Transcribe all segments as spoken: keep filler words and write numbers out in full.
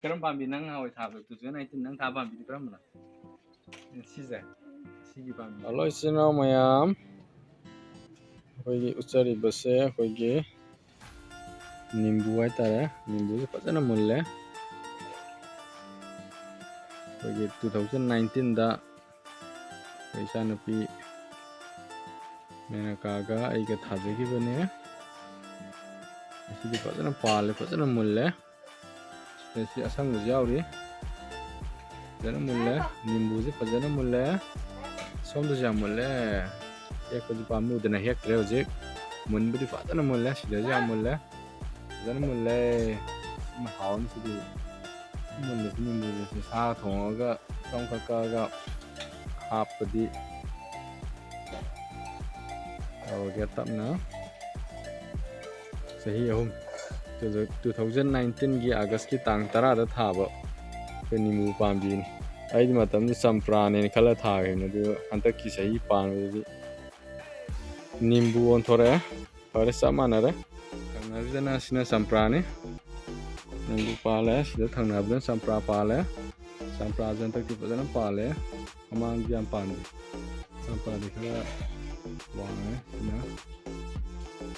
ꯀꯔꯝ ꯄꯥꯝꯕꯤ ꯅꯪ ꯍꯥꯎꯏ ꯊꯥꯕ? Two thousand nineteen ꯅꯪ ꯊꯥꯕ ꯄꯥꯝꯕꯤꯗꯤ ꯀꯔꯝꯕꯅꯣ? ꯁꯤꯁꯦ, ꯁꯤꯒꯤ ꯄꯥꯝꯕꯤ꯫ ꯍꯜꯂꯣ, ꯏꯆꯤꯟ ꯏꯅꯥꯎ ꯃꯌꯥꯝ, ꯑꯩꯈꯣꯏꯒꯤ ꯎꯠꯆꯔꯤꯕꯁꯦ ꯑꯩꯈꯣꯏꯒꯤ ꯅꯤꯝꯕꯨ ꯍꯥꯏꯇꯥꯔꯦ꯫ ꯅꯤꯝꯕꯨꯁꯦ ꯐꯖꯅ ꯃꯨꯜꯂꯦ꯫ ꯑꯩꯈꯣꯏꯒꯤ two thousand nineteenꯗ ꯑꯩꯈꯣꯏ ꯏꯆꯥꯅꯨꯄꯤ ꯃꯦꯅꯀꯥꯒ ꯑꯩꯒ ꯊꯥꯖꯈꯤꯕꯅꯦ꯫ ꯃꯁꯤꯗꯤ ꯐꯖꯅ ꯄꯥꯜꯂꯦ, ꯐꯖꯅ ꯃꯨꯜꯂꯦ꯫ ꯁꯤꯗ ꯁꯤ ꯑꯁꯪꯕꯁꯨ ꯌꯥꯎꯔꯤ꯫ ꯐꯖꯅ ꯃꯨꯜꯂꯦ꯫ ꯅꯤꯝꯕꯨꯁꯦ ꯐꯖꯅ ꯃꯨꯜꯂꯦ꯫ ꯁꯣꯝꯗꯁꯨ ꯌꯥꯝ ꯃꯨꯜꯂꯦ꯫ ꯍꯦꯛꯄꯁꯨ ꯄꯥꯝꯃꯨꯗꯅ ꯍꯦꯛꯇ꯭ꯔꯦ ꯍꯧꯖꯤꯛ꯫ ꯃꯨꯟꯕꯨꯗꯤ ꯐꯖꯅ ꯃꯨꯜꯂꯦ꯫ ꯁꯤꯗꯁꯨ ꯌꯥꯝ ꯃꯨꯜꯂꯦ꯫ ꯐꯖꯅ ꯃꯨꯜꯂꯦ꯫ ꯁꯤꯃ ꯍꯥꯎꯅꯤ ꯁꯤꯗꯤ꯫ ꯃꯨꯜꯂꯦ ꯁꯤ ꯅꯤꯝꯕꯨꯁꯦ꯫ ꯁꯤ ꯁꯥ ꯊꯣꯡꯉꯒ ꯆꯝꯈꯠ ꯀꯛꯑꯒ ꯍꯥꯞꯄꯗꯤ ꯇꯧꯔꯒꯦ ꯇꯞꯅ꯫ ꯆꯍꯤ ꯑꯍꯨꯝ, two thousand nineteenꯒꯤ Augustꯀꯤ ꯇꯥꯡ ꯇꯔꯥꯗ ꯊꯥꯕ ꯑꯩꯈꯣꯏ ꯅꯤꯝꯕꯨ ꯄꯥꯝꯕꯤꯅꯤ꯫ ꯑꯩꯗꯤ ꯃꯇꯝꯗꯨ ꯆꯝꯄ꯭ꯔꯥꯅꯦꯅ ꯈꯜꯂ ꯊꯥꯈꯤꯕꯅꯤ, ꯑꯗꯨꯒ ꯍꯟꯗꯛꯀꯤ ꯆꯍꯤ ꯄꯥꯟꯕꯗꯗꯤ ꯅꯤꯝꯕꯨ ꯑꯣꯟꯊꯣꯔꯛꯑꯦ꯫ ꯐꯔꯦ, ꯆꯞ ꯃꯥꯟꯅꯔꯦ꯫ ꯊꯪꯅꯔꯤꯗꯅ ꯁꯤꯅ ꯆꯝꯄ꯭ꯔꯥꯅꯤ꯫ ꯅꯤꯝꯕꯨ ꯄꯥꯜꯂꯦ, ꯁꯤꯗ ꯊꯪꯅꯕꯗꯅ ꯆꯝꯄ꯭ꯔꯥ ꯄꯥꯜꯂꯦ꯫ ꯆꯝꯄ꯭ꯔꯥꯁꯦ ꯍꯟꯗꯛꯇꯤ ꯐꯖꯅ ꯄꯥꯜꯂꯦ꯫ ꯃꯃꯥꯡꯗꯤ ꯌꯥꯝ ꯄꯥꯟꯗꯦ꯫ ꯆꯝꯄ꯭ꯔꯥꯗꯤ ꯈꯔ ꯋꯥꯡꯉꯦ꯫ ꯁꯤꯅ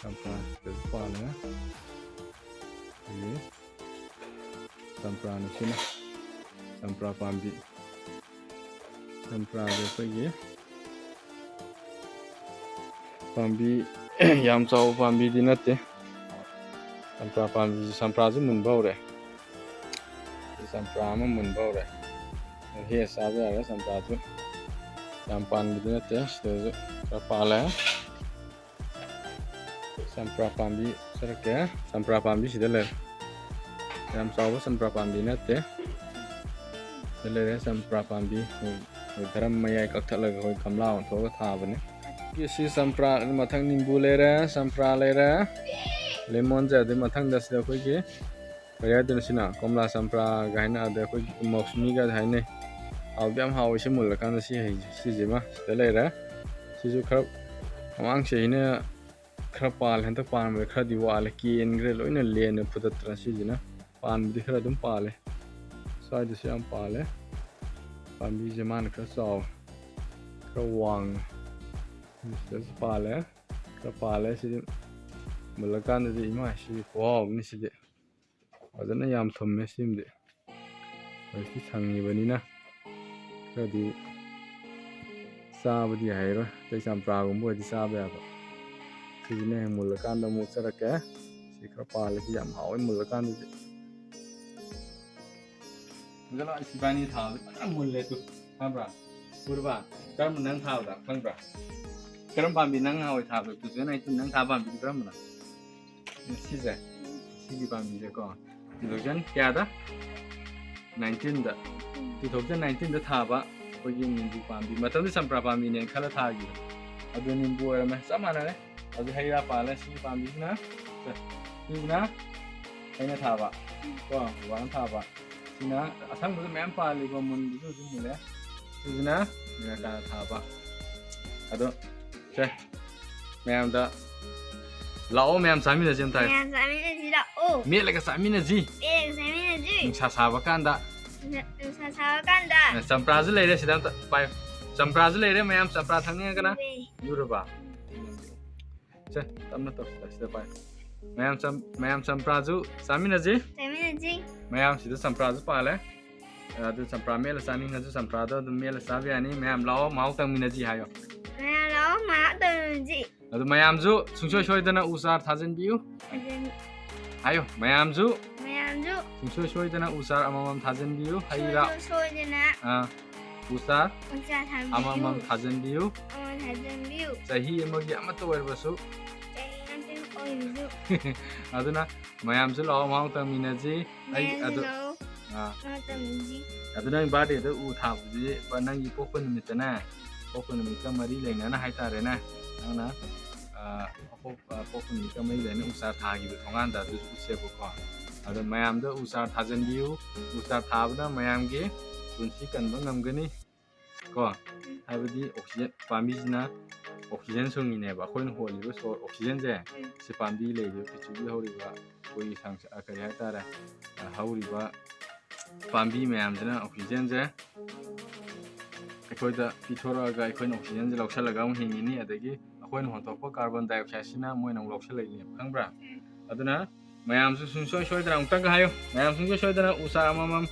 ꯆꯝꯄ꯭ꯔꯥ ꯁꯤꯗꯁꯨ ꯄꯥꯜꯂꯦ꯫ ꯑꯗꯒꯤ ꯆꯝꯄ꯭ꯔꯥꯅꯤ ꯁꯤꯅ꯫ ꯆꯝꯄ꯭ꯔꯥ ꯄꯥꯝꯕꯤ꯫ ꯆꯝꯄ꯭ꯔꯥꯁꯦ ꯑꯩꯈꯣꯏꯒꯤ ꯄꯥꯝꯕꯤ ꯌꯥꯝ ꯆꯥꯎꯕ ꯄꯥꯝꯕꯤꯗꯤ ꯅꯠꯇꯦ꯫ ꯆꯝꯄ꯭ꯔꯥ ꯄꯥꯝꯕꯤꯁꯦ, ꯆꯝꯄ꯭ꯔꯥꯁꯨ ꯃꯨꯟꯕ ꯍꯧꯔꯦ꯫ ꯆꯝꯄ꯭ꯔꯥ ꯑꯃ ꯃꯨꯟꯕ ꯍꯧꯔꯦ꯫ ꯍꯦꯛꯑ ꯆꯥꯕ ꯌꯥꯔꯦ ꯆꯝꯄ꯭ꯔꯥꯁꯨ꯫ ꯌꯥꯝ ꯄꯥꯟꯕꯗꯤ ꯅꯠꯇꯦ, ꯁꯤꯗꯁꯨ ꯈꯔ ꯄꯥꯜꯂꯦ꯫ ꯆꯝꯄ꯭ꯔꯥ ꯄꯥꯝꯕꯤ ꯆꯠꯂꯛꯀꯦ꯫ ꯆꯝꯄ꯭ꯔꯥ ꯄꯥꯝꯕꯤ ꯁꯤꯗ ꯂꯩꯔꯦ꯫ ꯌꯥꯝ ꯆꯥꯎꯕ ꯆꯝꯄ꯭ꯔꯥ ꯄꯥꯝꯕꯤ ꯅꯠꯇꯦ꯫ ꯁꯤꯗ ꯂꯩꯔꯦ ꯆꯝꯄ꯭ꯔꯥ ꯄꯥꯝꯕꯤ꯫ ꯑꯩꯈꯣꯏ ꯗꯔꯝ ꯃꯌꯥꯏ ꯀꯛꯊꯠꯂꯒ ꯑꯩꯈꯣꯏ ꯒꯝꯂꯥ ꯑꯣꯟꯊꯣꯛꯑꯒ ꯊꯥꯕꯅꯦ꯫ ꯁꯤ ꯆꯝꯄ꯭ꯔꯥ, ꯃꯊꯪ ꯅꯤꯝꯕꯨ ꯂꯩꯔꯦ, ꯆꯝꯄ꯭ꯔꯥ ꯂꯩꯔꯦ, ꯂꯦꯃꯣꯟꯁꯦ꯫ ꯑꯗꯨꯏ ꯃꯊꯪꯗ ꯁꯤꯗ ꯑꯩꯈꯣꯏꯒꯤ ꯀꯔꯤ ꯍꯥꯏꯗꯣꯏꯅꯣ ꯁꯤꯅ? ꯀꯣꯝꯂꯥ ꯆꯝꯄ꯭ꯔꯥꯒ ꯍꯥꯏꯅ, ꯑꯗ ꯑꯩꯈꯣꯏꯒꯤ ꯃꯧꯁꯃꯤꯒ ꯍꯥꯏꯅꯩ꯫ ꯍꯥꯎꯗꯤ ꯌꯥꯝ ꯍꯥꯎꯋꯦ ꯁꯤ ꯃꯨꯜꯂꯀꯥꯟꯗ ꯁꯤ ꯍꯩꯁꯦ, ꯁꯤꯁꯤꯃ ꯁꯤꯗ ꯂꯩꯔꯦ꯫ ꯁꯤꯁꯨ ꯈꯔ ꯃꯃꯥꯡ ꯆꯍꯤꯅ ꯈꯔ ꯄꯥꯜꯂꯦ, ꯍꯟꯗꯛ ꯄꯥꯟꯕꯗ ꯈꯔꯗꯤ ꯋꯥꯠꯂꯦ, ꯀꯦꯟꯈ꯭ꯔꯦ, ꯂꯣꯏꯅ ꯂꯦꯟꯅ ꯐꯨꯗꯠꯇꯅ꯫ ꯁꯤꯁꯤꯅ ꯄꯥꯟꯕꯗꯤ ꯈꯔ ꯑꯗꯨꯝ ꯄꯥꯜꯂꯦ꯫ ꯁ꯭ꯋꯥꯏꯗꯁꯨ ꯌꯥꯝ ꯄꯥꯜꯂꯦ꯫ ꯄꯥꯝꯕꯤꯁꯦ ꯃꯥꯅ ꯈꯔ ꯆꯥꯎꯋꯦ, ꯈꯔ ꯋꯥꯡꯉꯦ꯫ ꯁꯤꯗꯁꯨ ꯄꯥꯜꯂꯦ, ꯈꯔ ꯄꯥꯜꯂꯦ꯫ ꯁꯤꯗꯤ ꯃꯨꯜꯂꯀꯥꯟꯗꯗꯤ, ꯏꯃꯥ, ꯁꯤꯗꯤ ꯈꯨꯍꯥꯎ ꯑꯃꯅꯤ꯫ ꯁꯤꯗꯤ ꯐꯖꯅ ꯌꯥꯝ ꯊꯨꯝꯃꯦ꯫ ꯁꯤꯃꯗꯤ ꯍꯧꯖꯤꯛꯇꯤ ꯁꯪꯉꯤꯕꯅꯤꯅ ꯈꯔꯗꯤ ꯆꯥꯕꯗꯤ ꯌꯥꯔꯔꯣꯏ꯫ ꯑꯇꯩ ꯆꯝꯄ꯭ꯔꯥꯒꯨꯝꯕ ꯑꯣꯏꯔꯗꯤ ꯆꯥꯕ ꯌꯥꯕ꯫ ꯁꯤꯁꯤꯅ ꯍꯌꯦꯡ ꯃꯨꯜꯂꯀꯥꯟꯗ ꯑꯃꯨꯛ ꯆꯠꯂꯛꯀꯦ꯫ ꯁꯤ ꯈꯔ ꯄꯥꯜꯂꯦ꯫ ꯁꯤ ꯌꯥꯝ ꯍꯥꯎꯋꯦ ꯃꯨꯜꯂꯀꯥꯟꯗꯗꯤ꯫ ꯑꯗꯨꯒ ꯂꯥꯛꯑꯣ, ꯏꯕꯥꯅꯤ ꯊꯥꯕꯗꯤ ꯐꯖꯅ ꯃꯨꯜꯂꯦ ꯇꯨ꯫ ꯈꯪꯕ꯭ꯔꯥ? ꯎꯔꯕ? ꯀꯔꯝꯕ ꯅꯪ ꯊꯥꯕꯗ? ꯈꯪꯕ꯭ꯔꯥ? ꯀꯔꯝ ꯄꯥꯝꯕꯤ ꯅꯪ ꯅꯍꯥꯟꯋꯥꯏ ꯊꯥꯕꯗ? ꯇꯨ ꯊꯥꯎꯖꯟ ꯅꯥꯏꯟꯇꯤꯟ ꯅꯪ ꯊꯥꯕ ꯄꯥꯝꯕꯤꯗꯤ ꯀꯔꯝꯕꯅꯣ? ꯁꯤꯁꯦ? ꯁꯤꯒꯤ ꯄꯥꯝꯕꯤꯁꯦꯀꯣ꯫ ꯇꯨ ꯊꯥꯎꯖꯟ ꯀꯌꯥꯗ? ꯅꯥꯏꯟꯇꯤꯟꯗ꯫ ꯇꯨ ꯊꯥꯎꯖꯟ ꯅꯥꯏꯟꯇꯤꯟꯗ ꯊꯥꯕ ꯑꯩꯈꯣꯏꯒꯤ ꯅꯤꯝꯕꯨ ꯄꯥꯝꯕꯤ꯫ ꯃꯇꯝꯗꯨ ꯆꯝꯄ꯭ꯔꯥ ꯄꯥꯝꯕꯤꯅꯦꯅ ꯈꯜꯂ ꯊꯥꯈꯤꯕ꯫ ꯑꯗꯨ ꯅꯤꯝꯕꯨ ꯑꯣꯏꯔꯝꯃꯦ꯫ ꯆꯞ ꯃꯥꯟꯅꯔꯦ꯫ ꯑꯗꯨ ꯍꯩ ꯔꯥ ꯄꯥꯜꯂꯦ꯫ ꯁꯤꯒꯤ ꯄꯥꯝꯕꯤꯁꯤꯅ, ꯁꯦ, ꯁꯤꯁꯤꯅ ꯑꯩꯅ ꯊꯥꯕ ꯀꯣ, ꯕꯕꯥꯅ ꯊꯥꯕ꯫ ꯁꯤꯅ ꯑꯁꯪꯕꯁꯨ ꯃꯌꯥꯝ ꯄꯥꯜꯂꯤꯀꯣ, ꯃꯨꯟꯕꯁꯨ ꯍꯧꯖꯤꯛ ꯃꯨꯜꯂꯦ꯫ ꯁꯤꯁꯤꯅ ꯃꯤꯔꯥꯀꯥꯅ ꯊꯥꯕ꯫ ꯑꯗꯣ ꯁꯦ, ꯃꯌꯥꯝꯗ ꯂꯥꯛꯑꯣ, ꯃꯌꯥꯝ ꯆꯥꯃꯤꯟꯅꯁꯤ ꯑꯝꯇ ꯍꯥꯏꯌꯨ꯫ ꯃꯌꯥꯝ ꯆꯥꯃꯤꯟꯅꯁꯤ ꯂꯥꯛꯑꯣ꯫ ꯃꯦꯠꯂꯒ ꯆꯥꯃꯤꯟꯅꯁꯤ꯫ ꯃꯦꯠꯂꯒ ꯆꯥꯃꯤꯟꯅꯁꯤ꯫ ꯅꯨꯡꯁꯥ ꯁꯥꯕ ꯀꯥꯟꯗ꯫ ꯅꯨꯡꯁꯥ ꯁꯥꯕ ꯀꯥꯟꯗ꯫ ꯑꯦ, ꯆꯝꯄ꯭ꯔꯥꯁꯨ ꯂꯩꯔꯦ ꯁꯤꯗ ꯑꯝꯇ ꯄꯥꯏꯌꯨ꯫ ꯆꯝꯄ꯭ꯔꯥꯁꯨ ꯂꯩꯔꯦ ꯃꯌꯥꯝ, ꯆꯝꯄ꯭ꯔꯥ ꯊꯛꯅꯤꯡꯉꯒꯅ꯫ ꯂꯩꯔꯦ꯫ ꯌꯨꯔꯕ? ꯁꯦ, ꯇꯞꯅ ꯇꯧ, ꯁꯤꯗ ꯄꯥꯏ꯫ ꯃꯌꯥꯝ ꯆꯝ-, ꯃꯌꯥꯝ ꯆꯝꯄ꯭ꯔꯥꯁꯨ ꯆꯥꯃꯤꯟꯅꯁꯤ꯫ ꯆꯥꯃꯤꯟꯅꯁꯤ꯫ ꯃꯌꯥꯝ ꯁꯤꯗ ꯆꯝꯄ꯭ꯔꯥꯁꯨ ꯄꯥꯜꯂꯦ꯫ ꯑꯗꯨ ꯆꯝꯄ꯭ꯔꯥ ꯃꯦꯠꯂ ꯆꯥꯅꯤꯡꯉꯁꯨ ꯆꯝꯄ꯭ꯔꯥꯗꯣ ꯑꯗꯨꯝ ꯃꯦꯠꯂ ꯆꯥꯕ ꯌꯥꯅꯤ꯫ ꯃꯌꯥꯝ ꯂꯥꯛꯑꯣ, ꯃꯍꯥꯎ ꯇꯪꯃꯤꯟꯅꯁꯤ ꯍꯥꯏꯌꯣ꯫ ꯃꯌꯥꯝ ꯂꯥꯛꯑꯣ, ꯃꯍꯥꯎ ꯇꯪꯃꯤꯟꯅꯁꯤ꯫ ꯑꯗꯨ ꯃꯌꯥꯝꯁꯨ ꯁꯨꯡꯁꯣꯏ ꯁꯣꯏꯗꯅ ꯎ ꯆꯥꯔ ꯊꯥꯖꯤꯟꯕꯤꯌꯨ꯫ ꯊꯥꯖꯤꯟ- ꯍꯥꯏꯌꯣ, ꯃꯌꯥꯝꯁꯨ ꯃꯌꯥꯝꯁꯨ ꯁꯨꯡꯁꯣꯏ ꯁꯣꯏꯗꯅ ꯎ ꯆꯥꯔ ꯑꯃꯃꯝ ꯊꯥꯖꯤꯟꯕꯤꯌꯨ꯫ ꯍꯩ ꯔꯥ, ꯁꯨꯡꯁꯣꯏ ꯁꯣꯏꯗꯅ ꯑꯥ, ꯎ ꯆꯥꯔ ꯎ ꯆꯥꯔ ꯊꯥꯕꯤꯌꯨ꯫ ꯑꯃꯃꯝ ꯊꯥꯖꯤꯟꯕꯤꯌꯨ꯫ ꯑꯃꯃꯝ ꯊꯥꯖꯤꯟꯕꯤꯌꯨ꯫ ꯆꯍꯤ ꯑꯃꯒꯤ ꯑꯃꯠꯇ ꯑꯣꯏꯔꯕꯁꯨ꯫ ꯆꯍꯤ ꯑꯃꯠꯇ ꯑꯣꯏꯔꯕꯁꯨ꯫ ꯑꯗꯨꯅ ꯃꯌꯥꯝꯁꯨ ꯂꯥꯛꯑꯣ, ꯃꯍꯥꯎ ꯇꯪꯃꯤꯟꯅꯁꯤ꯫ ꯑꯩ ꯃꯌꯥꯝꯁꯨ ꯑꯗꯨ ꯂꯥꯛꯑꯣ꯫ ꯑꯥ꯫ ꯃꯍꯥꯎ ꯇꯪꯃꯤꯟꯅꯁꯤ꯫ ꯑꯗꯨ ꯅꯪ ꯕꯥꯔꯗꯦꯗ ꯎ ꯊꯥꯕꯗꯨꯗꯤ ꯅꯪꯒꯤ ꯄꯣꯛꯄ ꯅꯨꯃꯤꯠꯇꯅꯦ, ꯄꯣꯛꯄ ꯅꯨꯃꯤꯠꯀ ꯃꯔꯤ ꯂꯩꯅꯅ ꯍꯥꯏꯇꯥꯔꯦꯅꯦ, ꯅꯪꯅ, ꯑꯥ, ꯑꯄꯣꯛ-, ꯑꯥ, ꯄꯣꯛꯄ ꯅꯨꯃꯤꯠꯀ ꯃꯔꯤ ꯂꯩꯅꯅ ꯎ ꯆꯥꯔ ꯊꯥꯈꯤꯕ ꯊꯣꯡꯒꯥꯟꯗ ꯑꯗꯨꯁꯨ ꯎꯠꯁꯦꯕꯀꯣ꯫ ꯑꯗꯣ ꯃꯌꯥꯝꯗ ꯎ ꯆꯥꯔ ꯊꯥꯖꯤꯟꯕꯤꯌꯨ꯫ ꯎ ꯆꯥꯔ ꯊꯥꯕꯅ ꯃꯌꯥꯝꯒꯤ ꯄꯨꯟꯁꯤ ꯀꯟꯕ ꯉꯝꯒꯅꯤ ꯀꯣ꯫ ꯍꯥꯏꯕꯗꯤ oxygen, ꯄꯥꯝꯕꯤꯁꯤꯅ oxygen ꯁꯨꯡꯉꯤꯅꯦꯕ꯫ ꯑꯩꯈꯣꯏꯅ ꯍꯣꯜꯂꯤꯕ ꯁꯣꯔ oxygenꯁꯦ, ꯎꯝ꯫ ꯁꯤ ꯄꯥꯝꯕꯤ ꯂꯩꯔꯤꯕ, ꯄ꯭ꯔꯤꯊꯤꯕꯤ ꯍꯧꯔꯤꯕ ꯑꯩꯈꯣꯏꯒꯤ ꯁꯪꯁ-, ꯑ, ꯀꯔꯤ ꯍꯥꯏꯇꯥꯔꯦ, ꯑ, ꯍꯧꯔꯤꯕ ꯄꯥꯝꯕꯤ ꯃꯌꯥꯝꯁꯤꯅ oxygenꯁꯦ ꯑꯩꯈꯣꯏꯗ ꯄꯤꯊꯣꯔꯛꯑꯒ ꯑꯩꯈꯣꯏꯅ oxygenꯁꯦ ꯂꯧꯁꯜꯂꯒ ꯑꯃꯨꯛ ꯍꯤꯡꯉꯤꯅꯤ, ꯑꯗꯒꯤ ꯑꯩꯈꯣꯏꯅ ꯍꯣꯟꯊꯣꯛꯄ carbon dioxideꯁꯤꯅ ꯃꯣꯏꯅ ꯑꯃꯨꯛ ꯂꯧꯁꯜꯂꯛꯏꯅꯦꯕ, ꯈꯪꯕ꯭ꯔꯥ? ꯑꯗꯨꯅ ꯃꯌꯥꯝꯁꯨ ꯁꯨꯡꯁꯣꯏ ꯁꯣꯏꯗꯅ, ꯑꯃꯨꯛꯇꯪꯒ ꯍꯥꯏꯌꯨ, ꯃꯌꯥꯝ ꯁꯨꯡꯁꯣꯏ ꯁꯣꯏꯗꯅ ꯎ ꯆꯥꯔ ꯑꯃꯃꯝ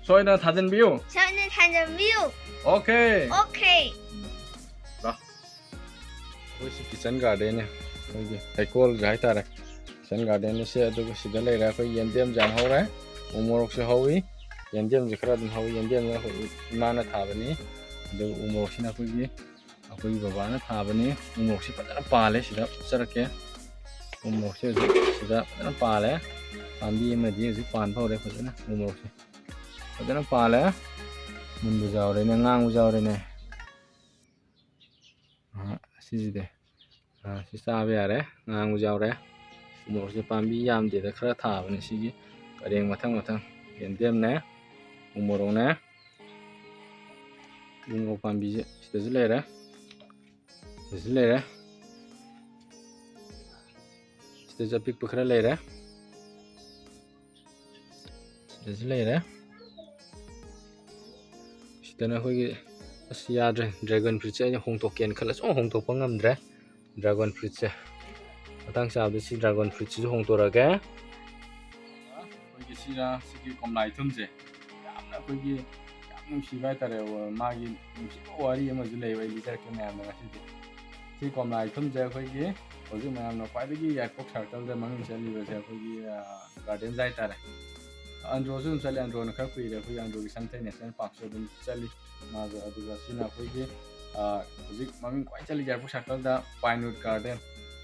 ꯁꯣꯏꯗꯅ ꯊꯥꯖꯤꯟꯕꯤꯌꯨ꯫ ꯁꯣꯏꯗꯅ ꯊꯥꯖꯤꯟꯕꯤꯌꯨ꯫ Okay. Okay. ꯂꯥꯎ꯫ ꯑꯩꯈꯣꯏ ꯁꯤ kitchen gardenꯅꯦ, ꯑꯩꯈꯣꯏꯒꯤ ꯍꯩꯀꯣꯜꯁꯦ ꯍꯥꯏꯇꯥꯔꯦ꯫ Kitchen gardenꯅꯦ ꯁꯤ꯫ ꯑꯗꯨꯒ ꯁꯤꯗ ꯂꯩꯔꯦ ꯑꯩꯈꯣꯏ ꯌꯦꯟꯗꯦꯝꯁꯨ ꯌꯥꯝ ꯍꯧꯔꯦ, ꯎ ꯃꯣꯔꯣꯛꯁꯨ ꯍꯧꯋꯤ꯫ ꯌꯦꯟꯗꯦꯝꯁꯦ ꯈꯔ ꯑꯗꯨꯝ ꯍꯧꯋꯤ꯫ ꯌꯦꯟꯗꯦꯝꯁꯦ ꯑꯩꯈꯣꯏ ꯏꯃꯥꯅ ꯊꯥꯕꯅꯤ꯫ ꯑꯗꯨꯒ ꯎ ꯃꯣꯔꯣꯛꯁꯤꯅ ꯑꯩꯈꯣꯏꯒꯤ, ꯑꯩꯈꯣꯏꯒꯤ ꯕꯕꯥꯅ ꯊꯥꯕꯅꯤ꯫ ꯎ ꯃꯣꯔꯣꯛꯁꯤ ꯐꯖꯅ ꯄꯥꯜꯂꯦ꯫ ꯁꯤꯗ ꯎꯠꯆꯔꯛꯀꯦ꯫ ꯎ ꯃꯣꯔꯣꯛꯁꯦ ꯍꯧꯖꯤꯛ ꯁꯤꯗ ꯐꯖꯅ ꯄꯥꯜꯂꯦ꯫ ꯄꯥꯝꯕꯤ ꯑꯃꯗꯤ ꯍꯧꯖꯤꯛ ꯄꯥꯟꯕ ꯍꯧꯔꯦ ꯐꯖꯅ꯫ ꯎ ꯃꯣꯔꯣꯛꯁꯦ ꯐꯖꯅ ꯄꯥꯜꯂꯦ꯫ ꯃꯨꯟꯕꯁꯨ ꯌꯥꯎꯔꯦꯅꯦ, ꯉꯥꯡꯕꯁꯨ ꯌꯥꯎꯔꯦꯅꯦ꯫ ꯑ, ꯁꯤꯁꯤꯗꯤ, ꯑ, ꯁꯤ ꯆꯥꯕ ꯌꯥꯔꯦ, ꯉꯥꯡꯕꯁꯨ ꯌꯥꯎꯔꯦ꯫ ꯎ ꯃꯣꯔꯣꯛꯁꯦ ꯄꯥꯝꯕꯤ ꯌꯥꯝꯗꯦꯗ, ꯈꯔ ꯊꯥꯕꯅꯦ ꯁꯤꯒꯤ ꯄꯔꯦꯡ ꯃꯊꯪ ꯃꯊꯪ꯫ ꯌꯦꯟꯗꯦꯝꯅꯦ, ꯎ ꯃꯣꯔꯣꯛꯅꯦ, ꯎ ꯃꯣꯔꯣꯛ ꯄꯥꯝꯕꯤꯁꯦ ꯁꯤꯗꯁꯨ ꯂꯩꯔꯦ, ꯁꯤꯗꯁꯨ ꯂꯩꯔꯦ, ꯁꯤꯗꯁꯨ ꯑꯄꯤꯛꯄ ꯈꯔ ꯂꯩꯔꯦ꯫ ꯁꯤꯗꯁꯨ ꯂꯩꯔꯦ꯫ ꯁꯤꯗꯅ ꯑꯩꯈꯣꯏꯒꯤ, ꯑꯁ, ꯌꯥꯗ꯭ꯔꯦ, dragon fruitꯁꯦ ꯑꯩꯅ ꯍꯣꯡꯗꯣꯛꯀꯦꯅ ꯈꯜꯂꯁꯨ ꯍꯣꯡꯗꯣꯛꯄ ꯉꯝꯗ꯭ꯔꯦ꯫ Dragon fruitꯁꯦ ꯃꯇꯥꯡ ꯆꯥꯕꯗ ꯁꯤ dragon fruitꯁꯤꯁꯨ ꯍꯣꯡꯗꯣꯔꯛꯑꯒꯦ꯫ ꯑꯩꯈꯣꯏꯒꯤ ꯁꯤꯅ ꯁꯤꯒꯤ ꯀꯣꯝꯂꯥ ꯏꯊꯨꯝꯁꯦ ꯌꯥꯝꯅ ꯑꯩꯈꯣꯏꯒꯤ ꯌꯥꯝ ꯅꯨꯡꯁꯤꯕ ꯍꯥꯏꯇꯥꯔꯦ꯫ ꯃꯥꯒꯤ ꯅꯨꯡꯁꯤꯕ ꯋꯥꯔꯤ ꯑꯃꯁꯨ ꯂꯩꯕ, ꯑꯩ ꯂꯤꯖꯔꯛꯀꯦ ꯃꯌꯥꯝꯗ ꯉꯁꯤꯗꯤ꯫ ꯁꯤ ꯀꯣꯝꯂꯥ ꯏꯊꯨꯝꯁꯦ ꯑꯩꯈꯣꯏꯒꯤ ꯍꯧꯖꯤꯛ ꯃꯌꯥꯝꯅ ꯈ꯭ꯋꯥꯏꯗꯒꯤ ꯌꯥꯏꯔꯤꯄꯣꯛ circleꯗ ꯃꯃꯤꯡ ꯆꯠꯂꯤꯕꯁꯦ ꯑꯩꯈꯣꯏꯒꯤ, ꯑ, gardenꯁꯦ ꯍꯥꯏꯇꯥꯔꯦ꯫ ꯑꯟꯗ꯭ꯔꯣꯁꯨ ꯑꯗꯨꯝ ꯆꯠꯂꯤ, ꯑꯟꯗ꯭ꯔꯣꯅ ꯈꯔ ꯀꯨꯏꯔꯦ꯫ ꯑꯩꯈꯣꯏꯒꯤ ꯑꯟꯗ꯭ꯔꯣꯒꯤ ꯁꯟꯊꯩ national parkꯁꯨ ꯑꯗꯨꯝ ꯆꯠꯂꯤ ꯃꯥꯁꯨ꯫ ꯑꯗꯨꯒ ꯁꯤꯅ ꯑꯩꯈꯣꯏꯒꯤ, ꯑ, ꯍꯧꯖꯤꯛ ꯃꯃꯤꯡ ꯈ꯭ꯋꯥꯏ ꯆꯠꯂꯤ ꯌꯥꯏꯔꯤꯄꯣꯛ circleꯗ Pinewood Garden꯫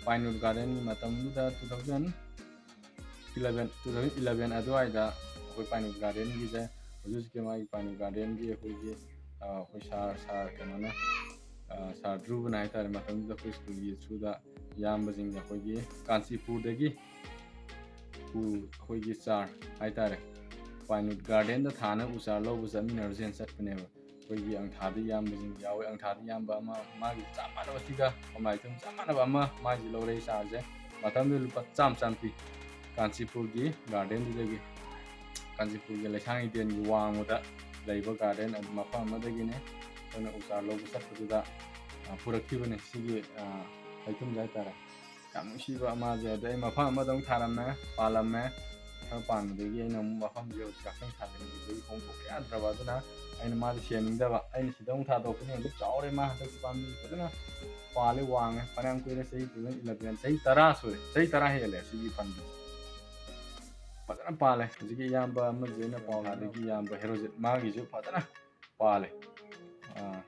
Pinewood Gardenꯒꯤ ꯃꯇꯝꯗꯨꯗ two thousand eleven, two thousand eleven ꯑꯗꯨꯋꯥꯏꯗ ꯑꯩꯈꯣꯏ Pinewood Gardenꯒꯤꯁꯦ, ꯍꯧꯖꯤꯛ ꯍꯧꯖꯤꯛꯀꯤ ꯃꯥꯒꯤ Pinewood Gardenꯒꯤ ꯑꯩꯈꯣꯏꯒꯤ, ꯑ, ꯑꯩꯈꯣꯏ sir, sir ꯀꯩꯅꯣꯅ, ꯑ, sir ꯙ꯭ꯔꯨꯕꯅ ꯍꯥꯏꯇꯥꯔꯦ, ꯃꯇꯝꯗꯨꯗ ꯑꯩꯈꯣꯏ schoolꯒꯤ ꯊ꯭ꯔꯨꯗ ꯏꯌꯥꯝꯕꯁꯤꯡꯅ ꯑꯩꯈꯣꯏꯒꯤ ꯀꯥꯟꯆꯤꯄꯨꯔꯗꯒꯤ ꯎ, ꯑꯩꯈꯣꯏꯒꯤ ꯆꯥꯔ ꯍꯥꯏꯇꯥꯔꯦ, Pinewood Gardenꯗ ꯊꯥꯅꯕ ꯎ ꯆꯥꯔ ꯂꯧꯕ ꯆꯠꯃꯤꯟꯅꯔꯨꯁꯦꯅ ꯆꯠꯄꯅꯦꯕ꯫ ꯑꯩꯈꯣꯏꯒꯤ ꯑꯪꯊꯥꯗ ꯏꯌꯥꯝꯕꯁꯤꯡ ꯌꯥꯎꯋꯦ꯫ ꯑꯪꯊꯥꯗ ꯏꯌꯥꯝꯕ ꯑꯃ, ꯃꯥꯒꯤ ꯆꯞ ꯃꯥꯟꯅꯕ ꯁꯤꯒ ꯀꯣꯝꯂꯥ ꯏꯊꯨꯝ ꯆꯞ ꯃꯥꯟꯅꯕ ꯑꯃ ꯃꯥꯒꯤ ꯂꯧꯔꯛꯏ ꯆꯥꯔꯁꯦ꯫ ꯃꯇꯝꯗꯨꯗ ꯂꯨꯄꯥ ꯆꯥꯝꯃ ꯆꯥꯝꯃ ꯄꯤ ꯀꯥꯟꯆꯤꯄꯨꯔꯒꯤ gardenꯗꯨꯗꯒꯤ꯫ ꯀꯥꯟꯆꯤꯄꯨꯔꯒꯤ ꯂꯩꯁꯥꯡ ꯍꯤꯗꯦꯟꯒꯤ ꯋꯥꯡꯃꯗ ꯂꯩꯕ ꯒꯥꯔꯗꯦꯟ ꯑꯗꯨ ꯃꯐꯝ ꯑꯃꯗꯒꯤꯅꯦ꯫ ꯑꯩꯈꯣꯏꯅ ꯎ ꯆꯥꯔ ꯂꯧꯕ ꯆꯠꯄꯗꯨꯗ, ꯑ, ꯄꯨꯔꯛꯈꯤꯕꯅꯦ ꯁꯤꯒꯤ, ꯑ, ꯍꯩꯊꯨꯝꯁꯦ ꯍꯥꯏꯇꯥꯔꯦ꯫ ꯌꯥꯝ ꯅꯨꯡꯁꯤꯕ ꯃꯥꯁꯦ꯫ ꯑꯗꯩ ꯑꯩ ꯃꯐꯝ ꯑꯃꯗ ꯑꯃꯨꯛ ꯊꯥꯔꯝꯃꯦ, ꯄꯥꯜꯂꯝꯃꯦ꯫ ꯈꯔ ꯄꯥꯟꯕꯗꯒꯤ ꯑꯩꯅ ꯑꯃꯨꯛ ꯃꯐꯝꯁꯦ ꯍꯧꯖꯤꯛ ꯆꯥꯛꯁꯪ ꯁꯥꯖꯤꯟꯈꯤꯕꯗꯒꯤ ꯍꯣꯡꯗꯣꯛꯄ ꯌꯥꯗ꯭ꯔꯕ꯫ ꯑꯗꯨꯅ ꯑꯩꯅ ꯃꯥꯁꯦ ꯁꯤꯍꯟꯅꯤꯡꯗꯕ꯫ ꯑꯩꯅ ꯁꯤꯗ ꯑꯃꯨꯛ ꯊꯥꯗꯣꯛꯄꯅꯤ꯫ ꯍꯧꯖꯤꯛ ꯆꯥꯎꯔꯦ ꯃꯥ꯫ ꯍꯟꯗꯛꯀꯤ ꯄꯥꯝꯕꯤ ꯐꯖꯅ ꯄꯥꯜꯂꯦ, ꯋꯥꯡꯉꯦ꯫ ꯐꯅꯌꯥꯝ ꯀꯨꯏꯔꯦ, ꯆꯍꯤ two thousand eleven, ꯆꯍꯤ ꯇꯔꯥ ꯁꯨꯔꯦ, ꯆꯍꯤ ꯇꯔꯥ ꯍꯦꯜꯂꯦ ꯁꯤꯒꯤ ꯄꯥꯝꯕꯤꯁꯦ꯫ ꯐꯖꯅ ꯄꯥꯜꯂꯦ꯫ ꯍꯧꯖꯤꯛꯀꯤ ꯏꯌꯥꯝꯕ ꯑꯃꯁꯨ ꯑꯩꯅ ꯄꯥꯎ ꯍꯥꯏꯕꯒꯤ ꯏꯌꯥꯝꯕ ꯍꯦꯔꯣꯖꯤꯠ, ꯃꯥꯒꯤꯁꯨ ꯐꯖꯅ ꯄꯥꯜꯂꯦ꯫ ꯑꯥ,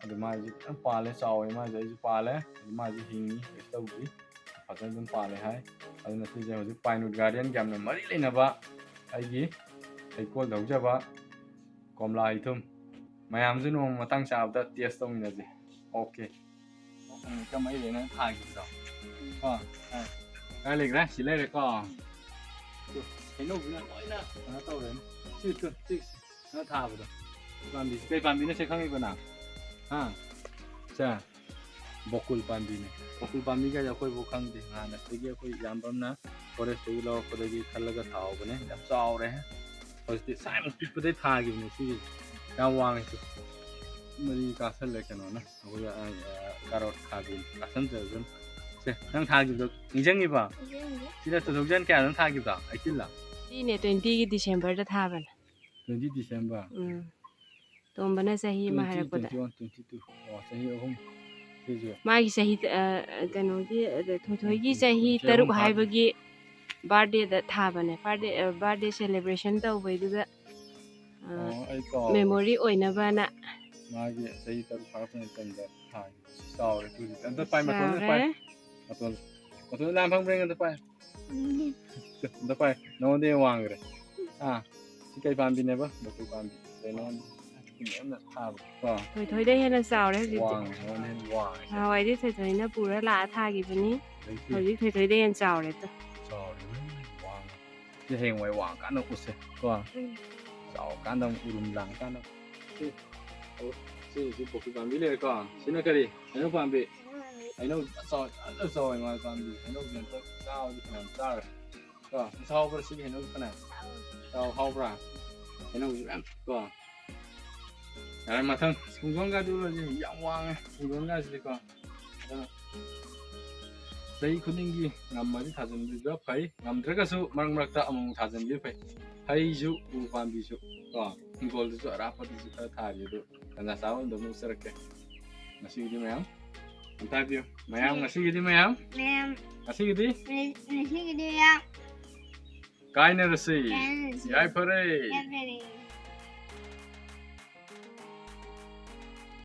ꯑꯗꯨ ꯃꯥꯒꯤꯁꯨ ꯐꯖꯅ ꯄꯥꯜꯂꯦ, ꯆꯥꯎꯋꯦ꯫ ꯃꯥꯒꯤꯁꯨ ꯑꯩꯁꯨ ꯄꯥꯜꯂꯦ꯫ ꯑꯗꯨ ꯃꯥꯒꯤꯁꯨ ꯍꯤꯡꯉꯤ, ꯀꯩꯁꯨ ꯇꯧꯗ꯭ꯔꯤ꯫ ꯐꯖꯅ ꯑꯗꯨꯝ ꯄꯥꯜꯂꯦ ꯍꯥꯏ꯫ ꯑꯗꯨꯅ ꯁꯤꯁꯦ ꯍꯧꯖꯤꯛ Pinewood Garden ꯒ ꯌꯥꯝꯅ ꯃꯔꯤ ꯂꯩꯅꯕ ꯑꯩꯒꯤ ꯍꯩꯀꯣꯜꯗ ꯍꯧꯖꯕ ꯀꯣꯝꯂꯥ ꯍꯩꯊꯨꯝ꯫ ꯃꯌꯥꯝꯁꯨ ꯅꯣꯡꯃ ꯃꯇꯥꯡ ꯆꯥꯕꯗ ꯇꯦꯁ ꯇꯧꯃꯤꯟꯅꯁꯦ꯫ ꯑꯣꯀꯦ꯫ ꯀꯃꯥꯏ ꯂꯩꯅ ꯊꯥꯈꯤꯕꯗꯣ? ꯀꯣ? ꯑꯥ꯫ ꯀꯥꯏ ꯂꯩꯈ꯭ꯔꯦ? ꯁꯤ ꯂꯩꯔꯦꯀꯣ? ꯍꯩꯅꯧꯁꯤꯅ ꯂꯣꯏꯅ ꯀꯩꯅꯣ ꯇꯧꯔꯦꯅꯦ꯫ ꯁꯤ, ꯁꯤ, ꯁꯤ, ꯁꯤ꯫ ꯅꯪ ꯊꯥꯕꯗꯣ꯫ ꯄꯥꯝꯕꯤꯁꯦ ꯀꯩ ꯄꯥꯝꯕꯤꯅꯣ ꯁꯦ ꯈꯪꯉꯤꯕꯣ ꯅꯪ? ꯍꯥ? ꯁꯦ꯫ ꯕꯣꯀꯨꯜ ꯄꯥꯝꯕꯤꯅꯦ꯫ ꯕꯣꯀꯨꯜ ꯄꯥꯝꯕꯤꯒꯁꯦ ꯑꯩꯈꯣꯏꯐꯥꯎ ꯈꯪꯗꯦ꯫ ꯍꯥꯟꯅ ꯁꯤꯒꯤ ꯑꯩꯈꯣꯏ ꯏꯌꯥꯝꯕ ꯑꯃꯅ ꯐꯣꯔꯦꯁꯇꯒꯤ ꯂꯧꯔꯛꯄꯗꯒꯤ ꯈꯜꯂꯒ ꯊꯥꯍꯧꯕꯅꯦ꯫ ꯌꯥꯝ ꯆꯥꯎꯔꯦ꯫ ꯍꯧꯖꯤꯛꯇꯤ ꯁꯥꯏꯃꯨꯛ ꯄꯤꯛꯄꯗꯩ ꯊꯥꯈꯤꯕꯅꯦ ꯁꯤꯒꯤ꯫ ꯌꯥꯝ ꯋꯥꯡꯉꯦ ꯁꯤ꯫ ꯃꯔꯤ ꯀꯥꯁꯜꯂꯦ ꯀꯩꯅꯣꯅ꯫ ꯑꯩꯈꯣꯏ, ꯑ, ꯑ, ꯀꯥꯔꯣꯠ ꯊꯥꯕꯤ ꯀꯥꯁꯟꯖꯔꯁꯅꯨ꯫ ꯁꯦ, ꯅꯪ ꯊꯥꯈꯤꯕꯗꯣ ꯅꯤꯡꯁꯤꯡꯉꯤꯕꯣ? ꯅꯤꯡꯁꯤꯡꯉꯤ꯫ ꯁꯤꯅ two thousand ꯀꯌꯥꯗꯅꯣ ꯊꯥꯈꯤꯕꯗꯣ? Eighteen ꯂ? ꯁꯤꯅꯦ twenty ꯒꯤ December ꯗ ꯊꯥꯕꯅꯦ꯫ Twenty December? ꯎꯝ꯫ ꯇꯣꯝꯕꯅ ꯆꯍꯤ ꯑꯃ twenty, ꯍꯥꯏꯔꯛꯄꯗ꯫ Twenty one, twenty two꯫ ꯑꯣ, ꯆꯍꯤ ꯑꯍꯨꯝ꯫ ꯁꯤꯁꯨ꯫ ꯃꯥꯒꯤ ꯆꯍꯤ, ꯑ, ꯀꯩꯅꯣꯒꯤ, ꯑ, ꯊꯣꯏꯊꯣꯏꯒꯤ ꯎꯝ, ꯆꯍꯤ ꯆꯍꯤ ꯇꯔꯨꯛ ꯑꯍꯨꯝ ꯐꯥꯕ꯫ ꯍꯥꯏꯕꯒꯤ birthday ꯗ ꯊꯥꯕꯅꯦ꯫ Birthday, ꯑ, birthday celebration ꯇꯧꯕꯩꯗꯨꯗ, ꯑ, ꯑꯣ, ꯑꯩ ꯀꯥꯎꯔꯦ꯫ Memory ꯑꯣꯏꯅꯕꯅ꯫ ꯃꯥꯒꯤ ꯆꯍꯤ ꯇꯔꯨꯛ ꯐꯥꯔꯛꯄ ꯃꯇꯝꯗ ꯊꯥꯈꯤꯕ꯫ ꯆꯥꯎꯔꯦ ꯇꯨꯗꯤ꯫ ꯑꯝꯇ ꯄꯥꯏ, ꯃꯇꯣꯟꯗ ꯄꯥꯏ꯫ ꯆꯥꯎꯔꯦ꯫ ꯃꯇꯣꯟ, ꯃꯇꯣꯟ ꯂꯥꯝ ꯐꯪꯕ꯭ꯔꯥ ꯌꯦꯡꯉꯣ, ꯑꯝꯇ ꯄꯥꯏ꯫ ꯑꯝꯇ ꯄꯥꯏ꯫ ꯅꯉꯣꯟꯗ ꯍꯦꯟꯅ ꯋꯥꯡꯈ꯭ꯔꯦ꯫ ꯑꯥ, ꯁꯤ ꯀꯩ ꯄꯥꯝꯕꯤꯅꯦꯕ? ꯕꯀꯨꯜ ꯄꯥꯝꯕꯤ꯫ ꯀꯩꯅꯣ ꯌꯥꯝꯅ ꯊꯥꯕ꯫ ꯀꯣ? ꯊꯣꯏꯊꯣꯏꯗꯩ ꯍꯦꯟꯅ ꯆꯥꯎꯔꯦ ꯍꯧꯖꯤꯛꯇꯤ꯫ ꯋꯥꯡꯉꯦ, ꯅꯉꯣꯟꯗ ꯍꯦꯟꯅ ꯋꯥꯡꯉꯦ꯫ ꯅꯍꯥꯟꯋꯥꯏꯗꯤ ꯊꯣꯏꯊꯣꯏꯅ ꯄꯨꯔ ꯂꯥꯛꯑ ꯊꯥꯈꯤꯕꯅꯤ꯫ ꯍꯧꯖꯤꯛꯇꯤ ꯍꯧꯖꯤꯛ ꯊꯣꯏꯊꯣꯏꯗꯩ ꯍꯦꯟꯅ ꯆꯥꯎꯔꯦ ꯑꯗꯣ꯫ ꯆꯥꯎꯔꯦ, ꯋꯥꯡꯉꯦ꯫ ꯁꯤ ꯍꯌꯦꯡꯋꯥꯏ ꯋꯥꯡꯉꯀꯥꯟꯗ ꯎꯠꯁꯦ, ꯀꯣ? ꯎꯝ꯫ ꯆꯥꯎꯔꯀꯥꯟꯗ ꯑꯃꯨꯛ ꯎꯔꯨꯝ ꯂꯥꯡꯉꯀꯥꯟꯗ꯫ ꯁꯤ, ꯑꯣ, ꯁꯤ, ꯁꯤ ꯕꯀꯨꯜ ꯄꯥꯝꯕꯤ ꯂꯩꯔꯦꯀꯣ? ꯁꯤꯅ ꯀꯔꯤ? ꯍꯩꯅꯧ ꯄꯥꯝꯕꯤ꯫ ꯍꯩꯅꯧ ꯑꯆꯧ-, ꯐꯖꯅ ꯆꯥꯎꯋꯦ ꯃꯥꯒꯤ ꯄꯥꯝꯕꯤ꯫ ꯍꯩꯅꯧꯁꯦ ꯑꯝꯇ ꯆꯥꯕꯗꯤ ꯐꯅꯌꯥꯝ ꯆꯥꯔꯦ꯫ ꯀꯣ? ꯃꯁꯛ ꯍꯧꯕ꯭ꯔꯥ ꯁꯤꯒꯤ ꯍꯩꯅꯧꯁꯦ ꯐꯅꯌꯥꯝ? ꯆꯥꯎ, ꯍꯥꯎꯕ꯭ꯔꯥ? ꯍꯩꯅꯧꯁꯨ ꯃꯌꯥꯝ ꯀꯣ꯫ ꯌꯥꯔꯦ, ꯃꯊꯪ ꯄꯨꯡꯗꯣꯟꯒꯗꯤ ꯎꯔꯁꯤ, ꯌꯥꯝ ꯋꯥꯡꯉꯦ ꯄꯨꯡꯗꯣꯟꯒꯁꯤꯗꯤꯀꯣ꯫ ꯑꯗꯨꯅ ꯆꯍꯤ ꯈꯨꯗꯤꯡꯒꯤ ꯉꯝꯃꯗꯤ ꯊꯥꯖꯤꯟꯕꯤꯕ ꯐꯩ, ꯉꯝꯗ꯭ꯔꯒꯁꯨ ꯃꯔꯛ ꯃꯔꯛꯇ ꯑꯃꯨꯛ ꯊꯥꯖꯤꯟꯕꯤꯕ ꯐꯩ꯫ ꯍꯩꯁꯨ, ꯎ ꯄꯥꯝꯕꯤꯁꯨ ꯀꯣ, ꯍꯤꯡꯒꯣꯜꯗꯁꯨ ꯑꯔꯥꯞꯄꯗꯁꯨ ꯈꯔ ꯊꯥꯔꯤ, ꯑꯗꯨ ꯇꯟꯖꯥ ꯆꯥꯕ ꯑꯃꯗ ꯑꯃꯨꯛ ꯎꯠꯆꯔꯛꯀꯦ꯫ ꯉꯁꯤꯒꯤꯗꯤ ꯃꯌꯥꯝ ꯑꯝꯇ ꯍꯥꯏꯕꯤꯌꯨ꯫ ꯃꯌꯥꯝ, ꯎꯝ꯫ ꯉꯁꯤꯒꯤꯗꯤ ꯃꯌꯥꯝ꯫ ꯃꯌꯥꯝ꯫ ꯉꯁꯤꯒꯤꯗꯤ꯫ ꯉ-, ꯉꯁꯤꯒꯤꯗꯤ ꯃꯌꯥꯝ꯫ ꯀꯥꯏꯅꯔꯁꯤ꯫ ꯀꯥꯏꯅꯔꯁꯤ꯫ ꯌꯥꯏꯐꯔꯦ꯫ ꯌꯥꯏꯐꯔꯦ꯫